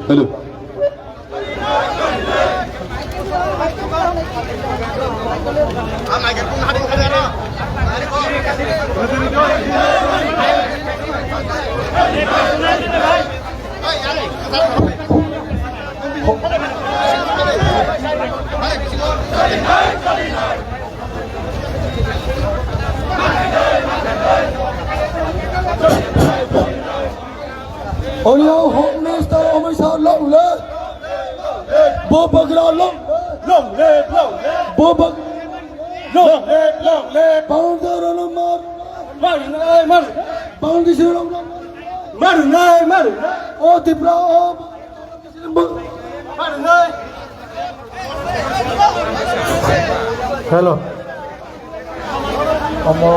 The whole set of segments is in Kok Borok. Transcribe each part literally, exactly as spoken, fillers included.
Hello. Honorable Home Minister Amit Shah long live. Bubagra long live. Long live, long live. Bubagra long live, long live. Bangladesh rano mar. Mar nai, mar. Bangladesh rano mar. Mar nai, mar. O Tripura, o. Hello. Omo,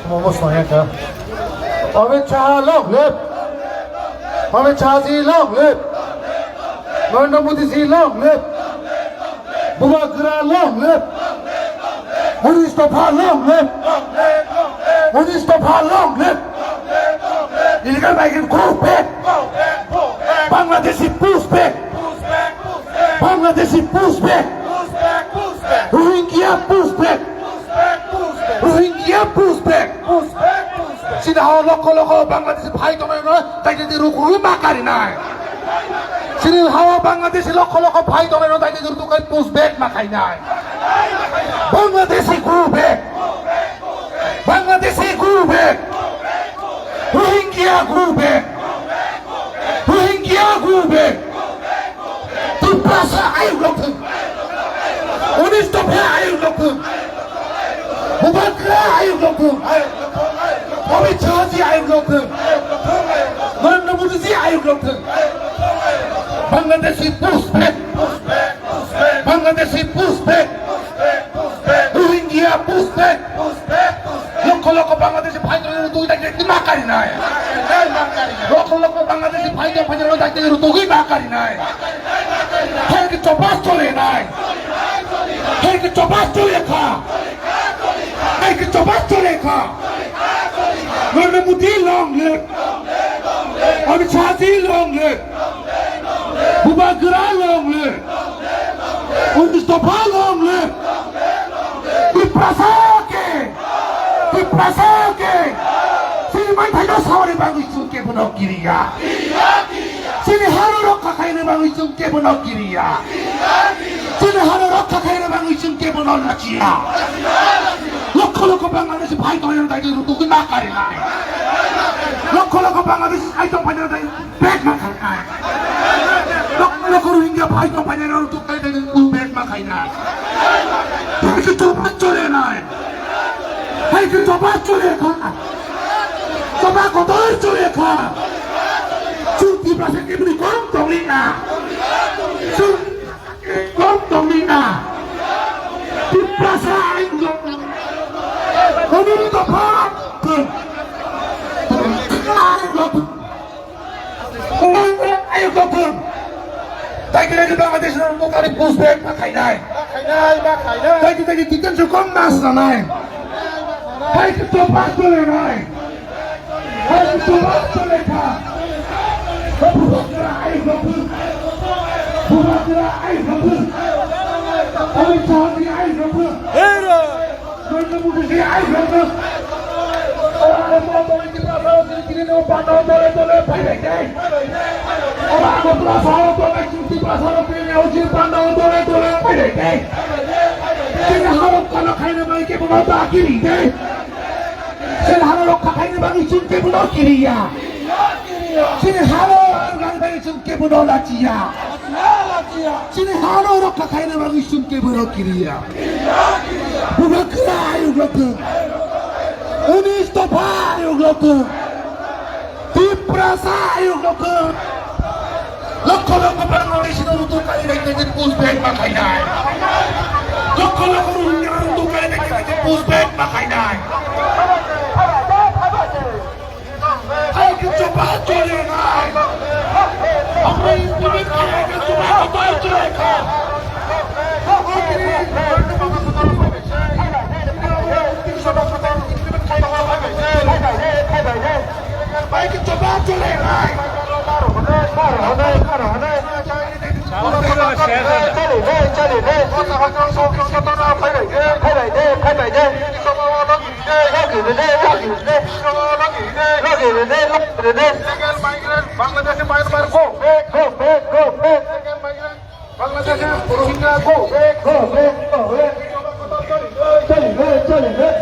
omo bosong ya kha. Amit Shah long live. Amit Shah ji long live. Narendra Modi ji long live. Bubagra long live. Unis dopha long live. Unis dopha long live. Illegal migrant go back. Bangladeshi push back. Bangladeshi push back. Rohingya push back. Rohingya push back. Chini hao lokho lokho Bangladeshi phai tongnai no daitati rukurui ma karinai. Chini hao Bangladeshi lokho lokho phai tongnai no daitati rutukai push back ma khainai. Bangladeshi go back. Bangladeshi go back. Rohingya go back. Rohingya go back. Tiprasa ayuk lokthung. Unis dopha ayuk lokthung. Bubagra ayuk lokthung. Amit Shah ji ayuk lokthung. Narendra Modi ji ayuk lokthung. Bangladeshi push back. Bangladeshi push back. Rohingya push back. Lokho lokho Bangladeshi phai tongnai no daitati ma karinai. Lokho lokho Bangladeshi phai tong phai tongnai no daitati rutukai ma karinai. Hai khe choba chole nai. Hai khe choba chole kha. Hai khe choba chole kha. Narendra Modi long live. Amit Shah ji long live. Bubagra long live. Unis dopha long live. Tiprasa ke. Tiprasa ke. Chini maithai no sawari bagwi chwng kebono kiriya. Chini haro rokha khaina bagwi chwng kebono kiriya. Chini haro rokha khaina bagwi chwng kebono lachiya. Lokho lokho Bangladeshi phai tongnai no daitati rutukai ma karinai. Lokho lokho Bangladeshi phai tong phai tongnai no daitati bag ma khainai. Lokho lokho Rohingya phai tong phai tongnai no rutukai daitati bag ma khainai. Hai khe choba chole nai. Hai khe choba chole kha. Choba kotor chole kha. Chwng Tiprasa keboni kom tongli na. Chwng kom tongli na. Tiprasa ayuk lokthung. Unis dopha ayuk lokthung. Ayuk lokthung. Daitati Bangladesh no mukari push back ma khainai. Daitati detention kom ma sanai. Hai khe choba chole nai. Hai khe choba chole kha. Bubagra ayuk lokthung. Bubagra ayuk lokthung. Amit Shah ji ayuk lokthung. Narendra Modi ji ayuk lokthung. Ora Agartala dole dole phai lai de. Ora Agartala sahara dole Tiprasa dole ne uji panda dole dole phai lai de. Chini hao rokha khaina bagwi kebono da kiri de. Chini hao rokha khaina bagwi chwng kebono kiriya. Chini hao rokha khaina bagwi chwng kebono lachiya. Chini hao rokha khaina bagwi chwng kebono kiriya. Bubagra ayuk lokthung. Unis dopha ayuk lokthung. Tiprasa ayuk lokthung. Lokho lokho Bangladeshi no rutukai daitati push back ma khainai. Lokho lokho Rohingya no rutukai daitati push back ma khainai. Hai khe choba chole nai. Amra implement khe hai khe choba kotor chole kha. Amra implement Illegal migrant, Bangladeshi Myanmar, go back, go back, go back. Illegal migrant, Bangladeshi Rohingya, go back, go back, go back. Chali, chali, chali, chali.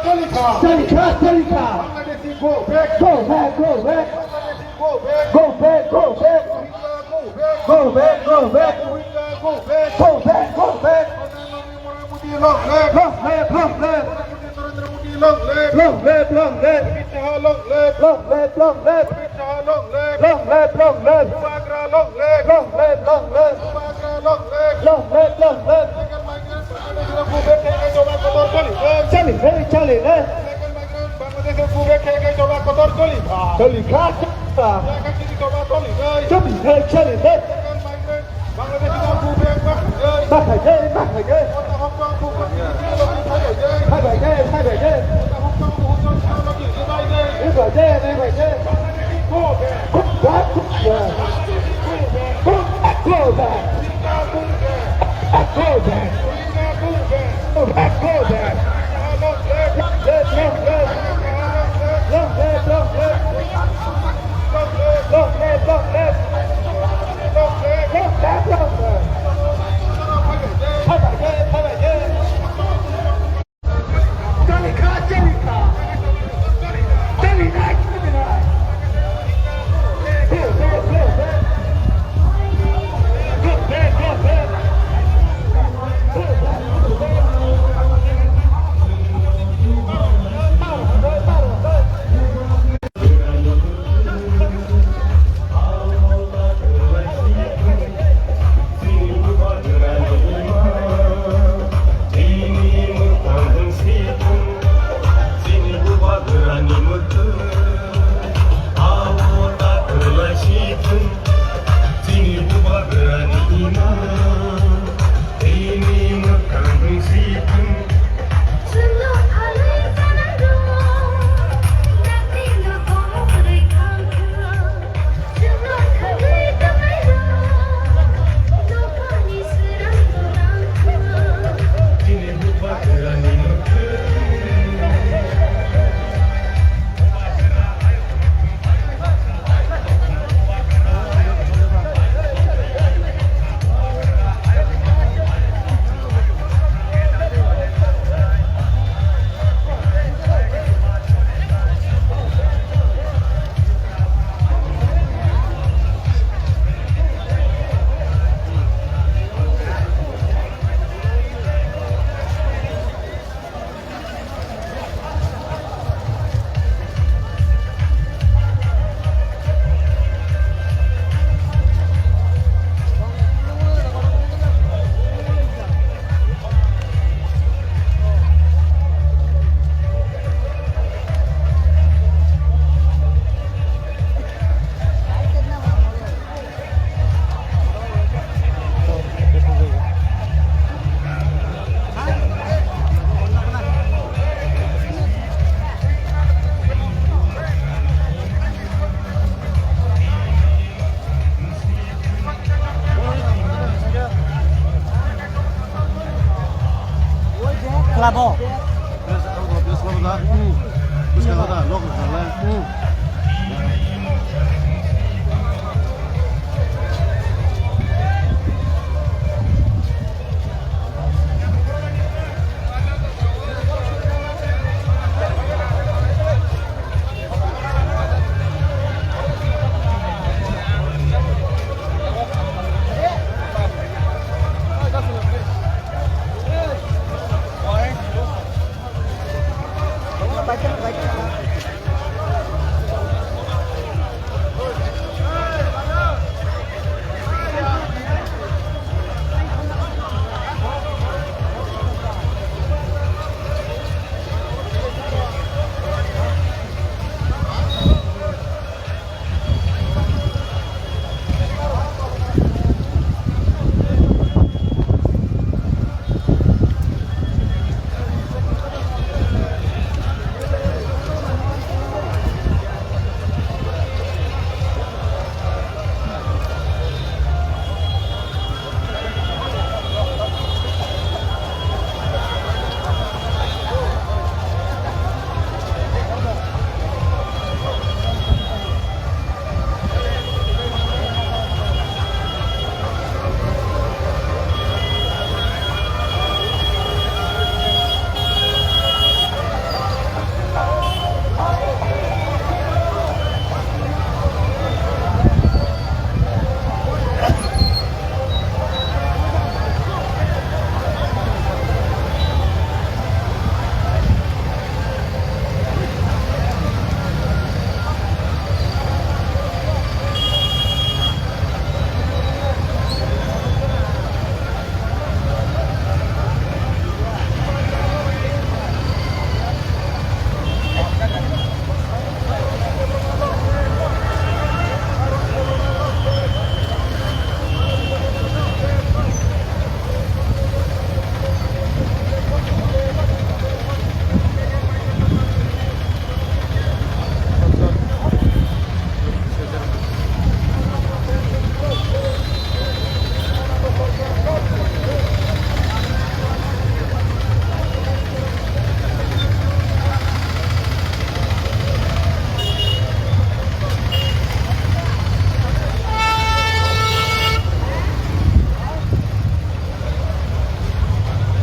Chali kha, chali kha. Bangladeshi, go back, go back, go back. Go back, go back. Go back, go back. Go back, go back. Long live, long live. Narendra Modi, long live. Long live, long live. Amit Shah, long live. Long live, long live. Amit Shah, long live. Long live, long live. Bubagra, long live. Long live, long live. Bubagra, long live. Long live, long live. Illegal migrant, Bangladesh, go back, go back, go back. Chali, chali, chali, chali. Illegal migrant, Bangladesh, go back, go back, go back. Chali kha, chali kha. Chali kha, chali kha. Illegal migrant, Bangladesh, go back, back. Back again, back again. Back again, back again. Go back, go back. Go back, go back. Go back, go back. Go back, go back. Long live, long live. Long live, long live. Long live, long live. Long live, long live. Kelabo.